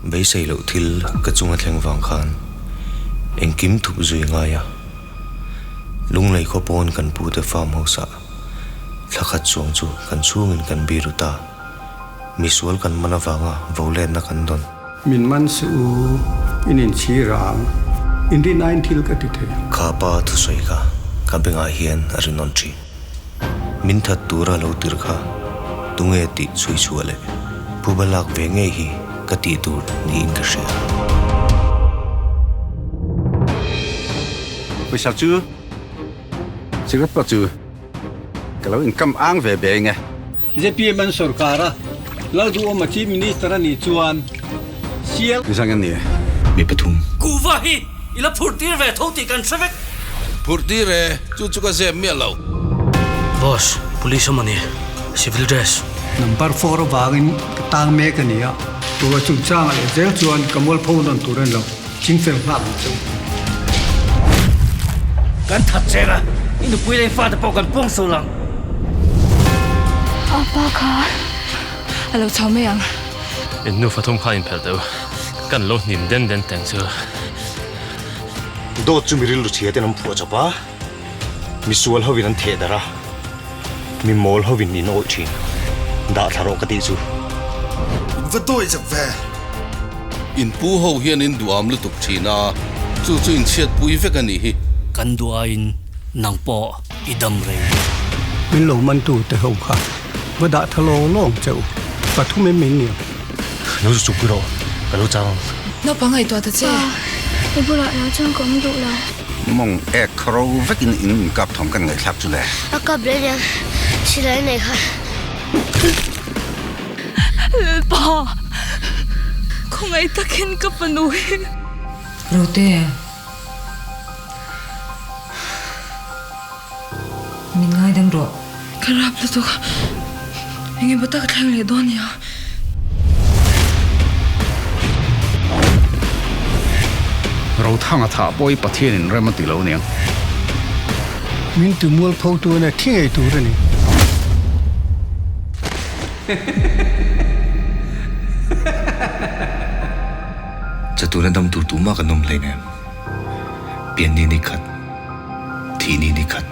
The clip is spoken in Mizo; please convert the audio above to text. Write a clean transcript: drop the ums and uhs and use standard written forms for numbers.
Beisei loh thil ka chunga thleng vang khan engkim thup zui ngai a, Lunglei khaw pawn kan pute farm house ah thla khat chuang chu kan chhungin kan biru ta. Misual kan man avanga voletna kan dawn. Min man suh u, in inchhir ang, in rin aiin thil ka ti thei. Kha pa thusawi kha ka bengah hian a rinawn thin. Min that tura lo tir kha tunge tih chhui chhuah leh phuba lak ve ngei hi ka tih tur niin ka hria. Pawisa chu cigarette pawh chu ka lo inkam ang ve be eng e. Zpm an sorkar a, Lalduhawma Chief Minister a nih chuan sial. Zang a ni. Mi pathum. Kuhva hi i la phurh tir ve tho tih kan hre vek. Phurh tir e, chu chu ka zep miah lo. Boss, police awm a ni, civil dress. Number four avangin ka tang mek a ni a, tura chungchangah leh zel chuan ka mualpho nawn tur a ni lo, chingfel nghak ang che u. Kan that cheng a, i nupui leh i fate pawh kan puang sual ang. A pa kha a lo chho mai ang. In nufa thum kha inphelh deuh, kan lo hnim den den teng chu. Dawt chu mi rilru chhia ten an phuah chawp a, misual hovin an theh darh a, mi mawl hovin in awih thin. Dah thla rawh ka tih chu. In va dawi zak ve. In pu ho hian in duham lutuk thin a, chu chu in chhiatpui vek a nih hi. Kan duhaiin nang pawh i dam rei. Min lo mantu te ho kha va dah tha lawng lawng che u, pathum em min niang. Lo zu chuk rawh, ka lo chang ang. Naupang ngaihtuah ta che. Pa, i bulah lo chuan ka awm duh lo. Mawng ek ro vekin in inkap thawm kan ngaihthlak chu le. A kap leh aniang, silai nei kha. Lalpa, khawngaih takin ka fanu hi. Rote. Min ngaidam rawh. Ka rap lutuk. Eng emaw tak a thleng leh dawn nia. Rothanga thah pawh hi Pathianin rem a ti lo aniang. Min ti mualpho tu ania thi ngei tur a ni. Chatuna dam tur tumah kan awm hleinem. Pian ni ni khat, thih ni ni khat.